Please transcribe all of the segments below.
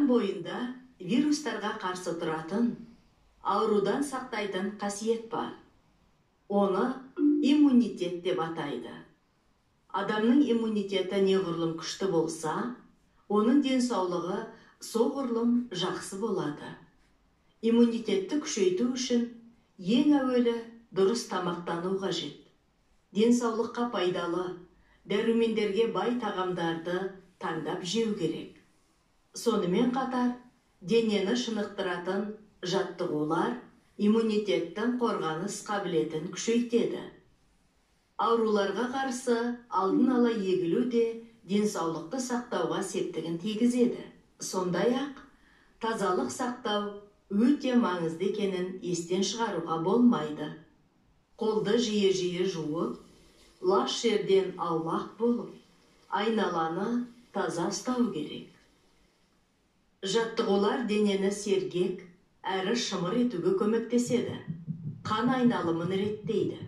Адам бойында вирустарға қарсы тұратын, аурудан сақтайтын қасиет бар. Оны иммунитет деп атайды. Адамның иммунитеті неғұрлым күшті болса, оның денсаулығы соғұрлым жақсы болады. Иммунитетті күшейту үшін ең әуелі дұрыс тамақтану қажет. Денсаулыққа пайдалы, дәрумендерге бай тағамдарды таңдап жеу керек. Сонымен қатар, денені шынықтыратын жаттығулар иммунитеттің қорғаныс қабілетін күшейтеді. Ауруларға қарсы алдын ала егілу де денсаулықты сақтауға септігін тигізеді. Сондай-ақ, тазалық сақтау өте маңызды екенін естен шығаруға болмайды. Қолды жиі-жиі жуып, лас жерден аулақ болып, айналаны таза ұстау керек. Жаттығулар денені сергек әрі шымыр етуге көмектеседі. Қан айналымын реттейді.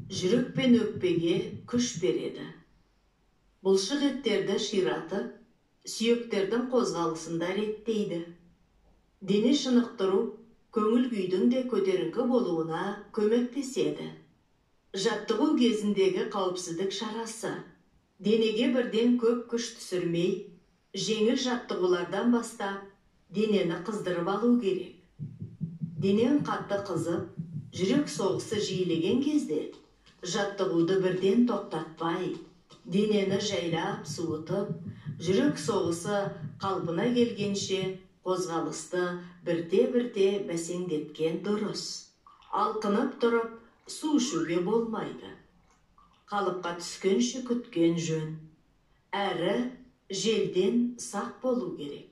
Жүрек пен өкпеге күш береді. Бұлшық еттерді ширатып, сүйектердің қозғалысын да реттейді. Дене шынықтыру көңіл күйдің де көтеріңкі болуына көмектеседі. Жаттығу кезіндегі қауіпсіздік шарасы. Денеге бірден көп күш түсірмей, жеңіл жаттығулардан бастап, денені қыздырып алу керек. Денең қатты қызып, жүрек соғысы жиілеген кезде, жаттығуды бірден тоқтатпай, денені жайлап суытып, жүрек соғысы қалпына келгенше қозғалысты бірте-бірте бәсеңдеткен дұрыс. Алқынып тұрып, су ішуге болмайды. Қалыпқа түскенше күткен жөн. Әрі желден сақ болу керек.